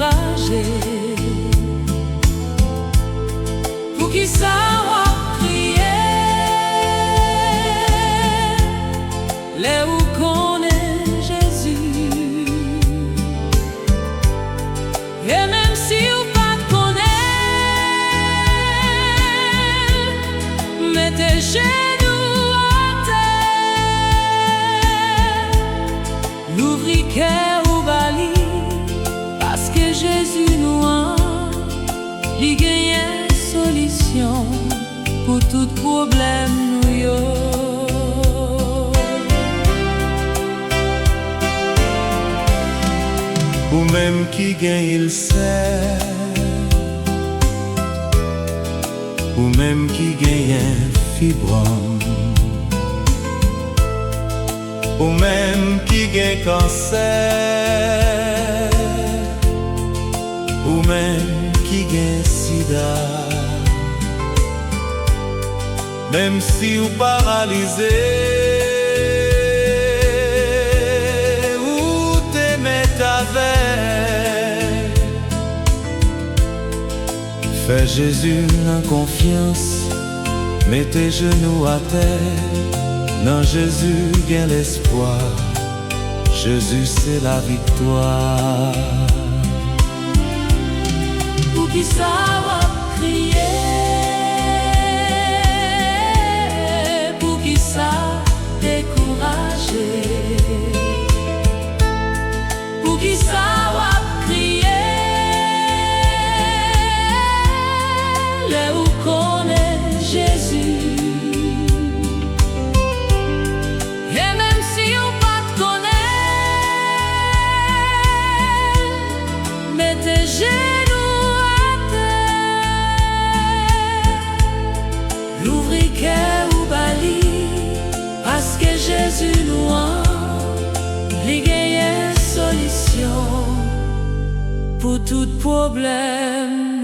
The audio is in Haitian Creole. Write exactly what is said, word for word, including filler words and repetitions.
dekouraje? Poukisa w ap kriye lè ou konnen Jezi? E menm si w pa t konnen l, mete jenou atè. Louvri kè ou ba li, paske Jezi nou an, li genyen solisyon pou tout pwoblèm nou yo. Ou menm ki gen ilsè, ou menm ki genyen fibwòm, ou menm ki gen kansè, ou menm ki gen sida, menm si w paralize, ou te mèt avèg. Fè Jezi nan konfyans, mete jenou atè. Nan Jezi gen lespwa, Jezi se laviktwa. Poukisa w ap kriye? Poukisa dekouraje? Poukisa w ap kriye lè ou konnen Jezi? E menm si w pa t konnen l, mete jenou atè. Louvri kè ou ba li, paske Jezi nou an, li genyen solisyon pou tout pwoblèm